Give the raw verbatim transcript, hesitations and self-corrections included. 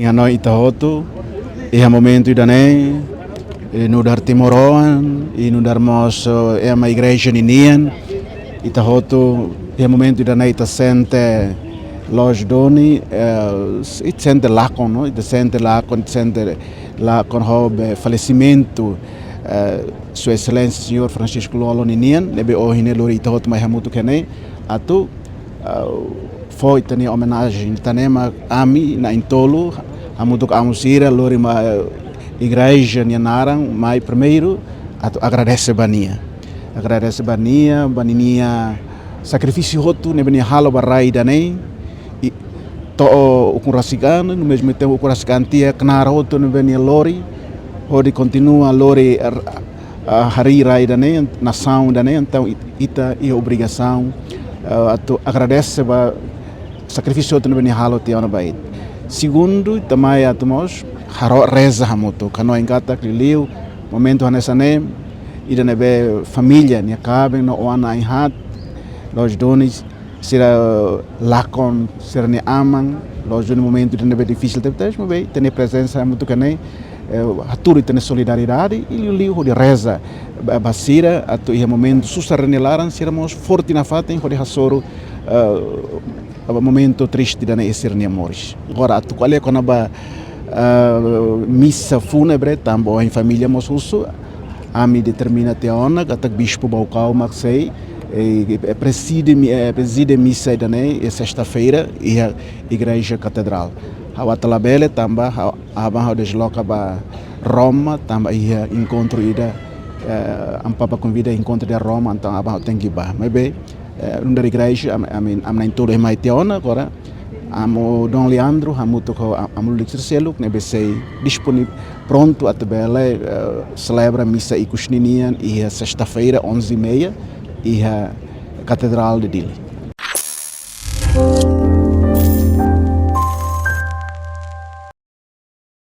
Hanoin ita hotu, iha momentu ida-ne'e, eh, nu'udar timoroan, i nu'udar mós, eh, ema igreja ninian, ita hotu, iha momentu ida-ne'e ita sente loos duni, eh, ita sente lakon, no? Ita sente lakon, ita sente lakon ho be falesimentu, eh, Sua Exelénsia Señór Francisco Lú-Olo ninian, ne'ebé ohin ne'e lori ita hotu mai hamutuk iha ne'e, atu, ah, fó ita-nia omenajen, ita ne'e mak ami na'in-tolu, hamutuk ho amu sira, lori mai igreja nia naran, mai primeiru, atu agradese ba nia. Agradese ba nia, ba ninia sakrifísiu hotu ne'ebé nia halo ba rai ida-ne'e, i to'o ukun rasik an, no mesmo tempo ukun rasik an tiha knaar hotu ne'ebé nia lori, hodi kontinua lori, er, ah, harii rai ida-ne'e, nasaun ida-ne'e, entaun it-, ita iha obrigasaun, ah, atu agradese ba sakrifísiu hotu ne'ebé nia halo tiha ona ba ita. Segundu, ita mai atu mós halo reza hamutuk, hanoin katak liuliu momentu hanesan ne'e, ida ne'ebé família, nia kaben no oan na'in-haat, loos duni, sira lakon sira-nia aman, loos duni momentu ida ne'ebé difisil tebes, maibé ita-nia prezensa hamutuk iha ne'e, eh, hatudu ita-nia solidariedade, i liuliu hodi reza ba, ba sira, atu iha momentu susar nia laran, sira mós forte nafatin hodi hasoru, eh, ba momentu triste ida-ne'e iha sira-nia moris. Agora, atu ko'alia kona-ba, eh, misa fúnebre, tanba ohin família mós husu, ami determina tiha ona, katak Bispu Baucau mak sei, eh, prezide mi-, eh, prezide misa ida-ne'e, eh, sesta-feira, iha Igreja Katedrál. Ha'u atu labele, tanba ha'u, aban ha'u desloka ba Roma, tanba iha enkontru ida, eh, Amu Papa konvida enkontru iha Roma, entaun aban ha'u tenke bá. Maibé, eh, nu'udar igreja, ami, ami, ami na'in-tolu mai tiha ona, agora, Amu Dom Leandro, hamutuk ho a-, Amu Ludwig Sircelo, ne'ebé sei disponi-, prontu atu bele, eh, selebra misa ikus ninian iha sesta-feira, onze e meia, iha Katedrál de Dili.